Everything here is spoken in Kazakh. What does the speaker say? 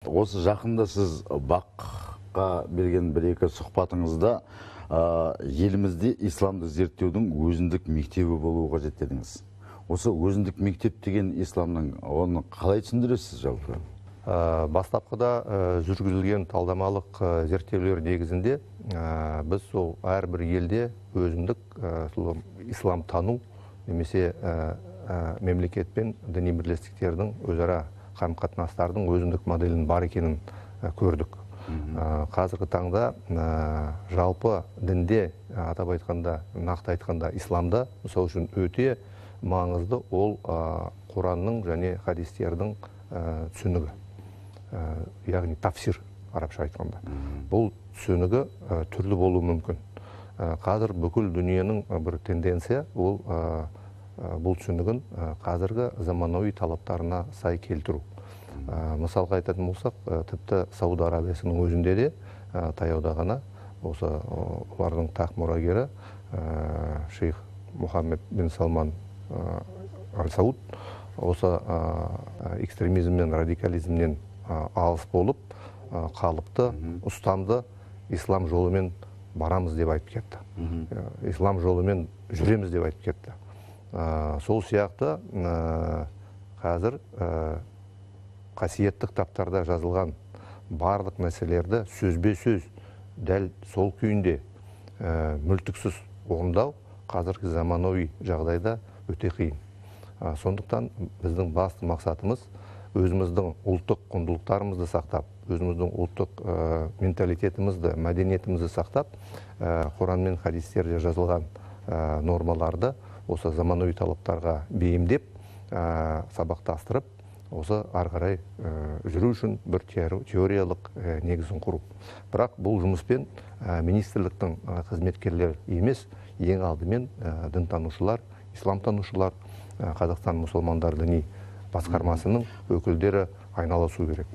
Осы жақында сіз БАҚ-қа берген бір-екі сұхбатыңызда елімізде исламды зерттеудің өзіндік мектебі болуы қажет дедіңіз. Осы өзіндік мектеп деген исламның, оны қалай түсіндіресіз жалпы? Бастапқыда жүргізілген талдамалық зерттеулер негізінде біз сол әрбір елде өзіндік сол ислам тану немесе мемлекет пен діни бірлестіктердің өзара қарым-қатынастардың өзіндік моделінің бар екенін көрдік. Қазіргі таңда жалпы дінде, атап айтқанда, нақты айтқанда, исламда, мысалы үшін, өте маңызды ол Құранның және хадистердің түсінігі, яғни тафсир арабша айтқанда. Бұл түсінігі түрлі болуы мүмкін. Қазір бүкіл дүниенің бір тенденция ол бұл түсінігін қазіргі заманауи талаптарына сай келтіру. Мысалға айтатын болсақ, тіпті Сауд Арабиясының өзінде де таяуда ғана осы олардың тақ мұрагері шейх Мұхаммед бин Салман Аль Сауд осы экстремизм мен радикализмнен алыс болып, қалыпты, ұстамды ислам жолымен барамыз деп айтып кетті. Ислам жолымен жүреміз деп айтып кетті. Сол сияқты қазір қасиетті кітаптарда жазылған барлық мәселелерді сөзбе-сөз дәл сол күйінде мүлтіксіз орындау қазіргі заманауи жағдайда өте қиын. Сондықтан біздің басты мақсатымыз өзіміздің ұлттық құндылықтарымызды сақтап, өзіміздің ұлттық менталитетімізді, мәдениетімізді сақтап, Құран мен хадистерде жазылған нормаларды осы заманауи талаптарға бейімдеп, сабақтастырып, осы ары қарай жүру үшін бір теориялық негізін құру. Бірақ бұл жұмыспен министрліктің қызметкерлері емес, ең алдымен дінтанушылар, исламтанушылар, Қазақстан мұсылмандар діни басқармасының өкілдері айналысу керек.